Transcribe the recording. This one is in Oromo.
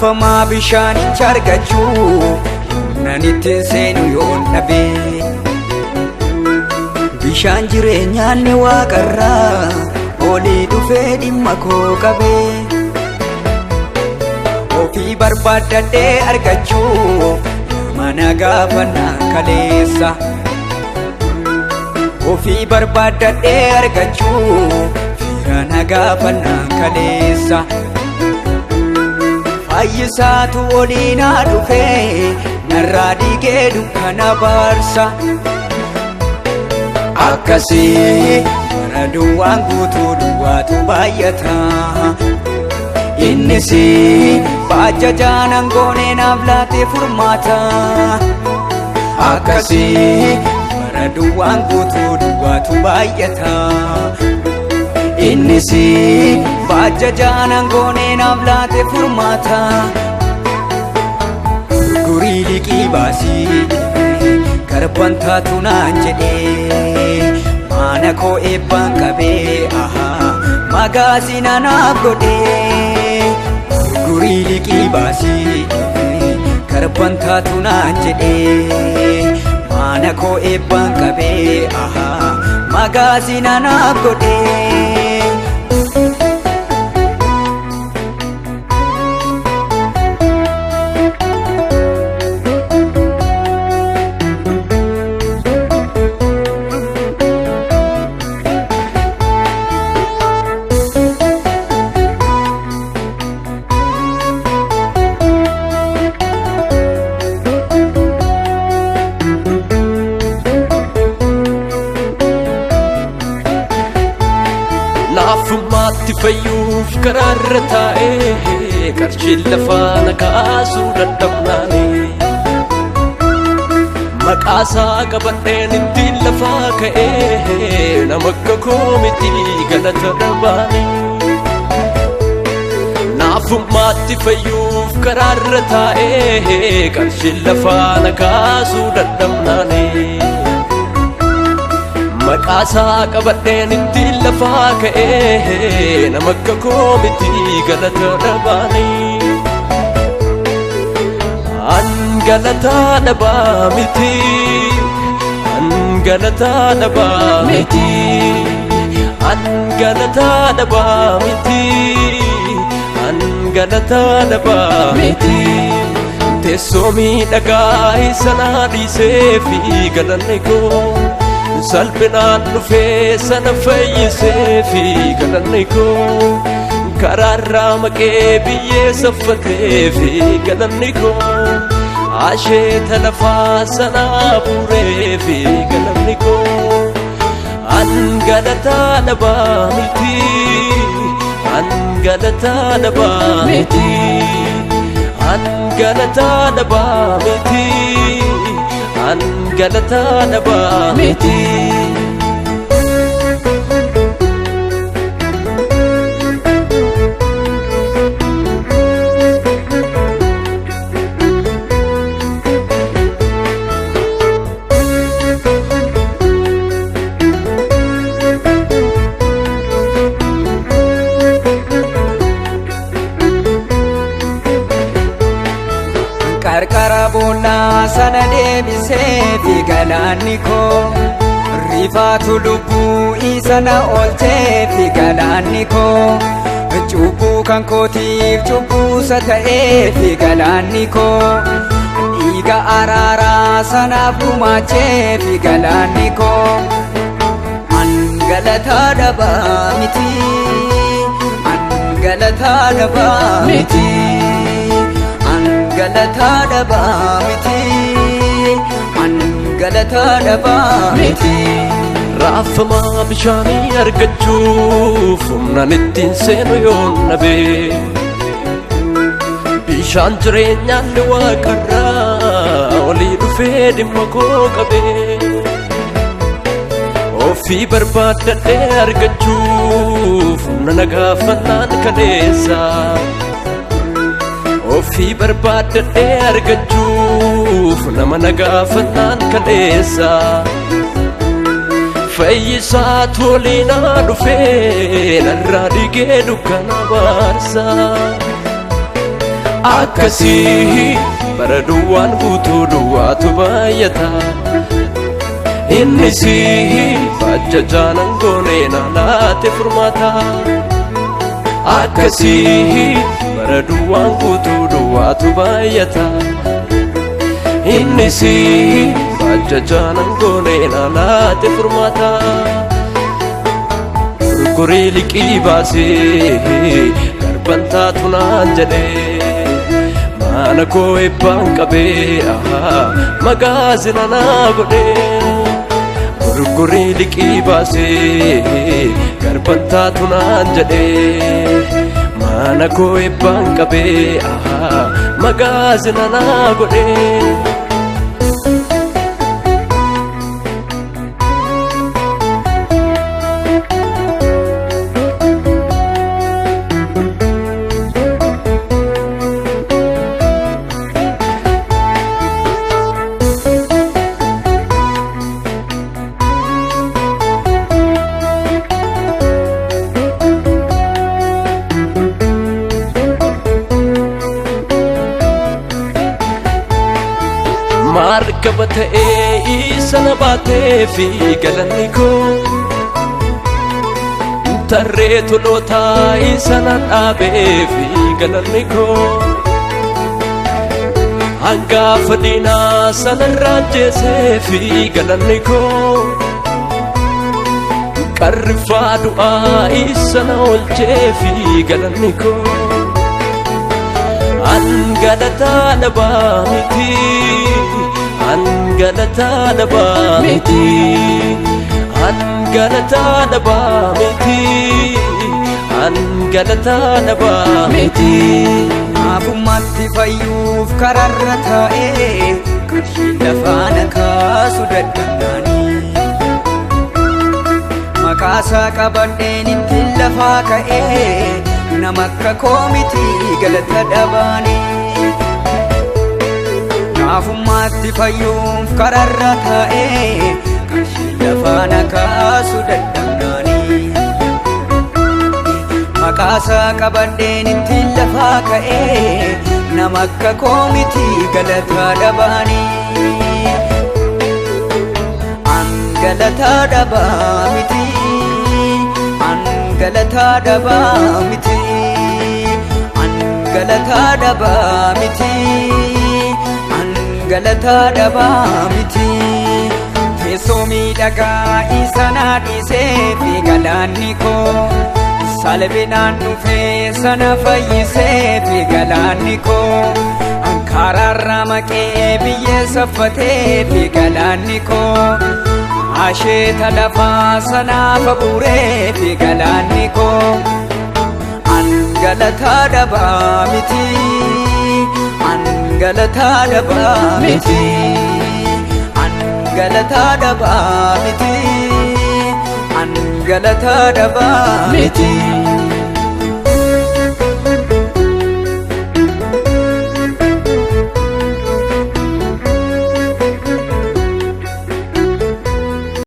Raafamaa bishaanicha argachuu humnan ittiin seenu yoon dhabee. Bishaan jireenyaan ni waaqarraa olii dhufee dhimma koo qabee. Ofii barbaaddadhee argachuu mana gaafannaa kaleessa. Ofii barbaaddadhee argachuu fira na gaafannaa kaleessa. Fayyisaatu olii naa dhufee narraa dhiigee dukkana baarsa. Akkasii bara duwwaan guutuu duwwaatu baay'ata. Innis baajja jaanan goonee naaf laatee furmaata. Akkasii bara duwwaan guutuu duwwaatu baay'ata. Innis baajja jaanan goonee naaf laatee furmaata. Gurgurii liqii baasii garban taatu naan jedhee maana koo eebbaan qabee ahaa magaasina naaf godhee. Gurgurii liqii baasii garban taatu naan jedhee maana koo eebbaan qabee ahaa magaasina naaf godhee. Naafummaatti fayyuuf karaarra taa'ee qarshiin lafaa na kaasuu dadhabnaani. Maqaasaa qabadheen ittiin lafaa ka'ee nama akka koo miti galata dhabaani. Naafummaatti fayyuuf karaarra taa'ee qarshiin lafaa na kaasuu dadhabnaani. Maqaasaa qabadheen ittiin lafaa ka'ee nama akka koo miti galata dhabaani. An galataa dhabaa miti. An galataa dhabaa miti. An galataa dhabaa miti. An galataa dhabaa miti. Teessoo miidhagaa sana dhiisee fi galanni koo salphinaan dhufee sana fayyisee fi galanni koo karaarraa maqee biyyee saffatee fi galanni koo asheeta lafaa sana buuree fi galanni koo an galataa dhabaa miti. An galataa dhabaa miti. An galataa dhabaa miti. An galataa dhabaa miti. Qarqara boollaa sana deebisee fi galaanni koo rifaatu lubbuu isa na oolchee fi galaanni koo cubbuu kan kootiif cubbuusa ta'ee fi galaanni koo dhiiga araaraa sanaaf gumaachee fi galaanni koo an galataa dhabaa miti an galataa dhabaa miti. An galataa dhabaa miti. An galataa dhabaa miti. Raafamaa bishaanii argachuuf humnaan ittiin seenu yoon dhabee bishaan jireenyaan ni waaqarraa olii dhufee dhimma koo qabee ofii barbaaddadhee argachuuf humna na gaafannaan kaleessa. Ofii barbaaddadhee argachuuf nama na gaafannaan kaleessa. Fayyisaa toliinaa dhufee narraa dhigee dukkana baarsa. Akkasii bara duwwaan guutuu duwwaatu baay'ata. Innis ajajaan goonee na laate furmaata. Akkasii bara duwwaan guutuu duwwaatu baay'ata. Innis ajajaan goonee na laate furmaata. Gurguree liqii baasee garban taatu naan jedhee mana koo eebbaan qabee magaazina naa godhee. Gurguree liqii baasee garban taatu naan jedhee mana koo eebbaan qabee magaazina naa godhee. Markaba ta'ee isa na baatee fi galanni koo tarree tolootaa isa na dhaabee fi galanni koo hangafa diinaa sanarraa jeesee fi galanni koo qarrifaa du'aa isa na oolchee fi galanni koo an galataa dhabaa miti. An galataa dhabaa miti. An galataa dhabaa miti. An galataa dhabaa miti. Naafummaatti fayyuuf kararra taa'ee qarshii lafaa na kaasu dadhabnaanii. Maqaasaa qabadheen ittiin lafaa ka'ee nama akka koo miti galata dhabaanii. Naafummaatti fayyuuf kararra taa'ee qarshii lafaa na kaasu dadhabnaanii. Maqaasaa qabadheen ittiin lafaa ka'ee nama akka koo miti galata dhabaanii. An galataa dhabaa miti. An galataa dhabaa miti. An galataa dhabaa miti. An galataa dhabaa miti. Teessoo miidhagaa isa na dhiisee fi galaanni koo salphinaan dhufee sana fayyisee fi galaanni koo karaarra maqee biyyee saffatee fi galaanni koo asheeta lafaa sanaaf abuuree fi galaanni koo an galataa dhabaa miti. An galataa dhabaa miti. An galataa dhabaa miti. An galataa dhabaa miti.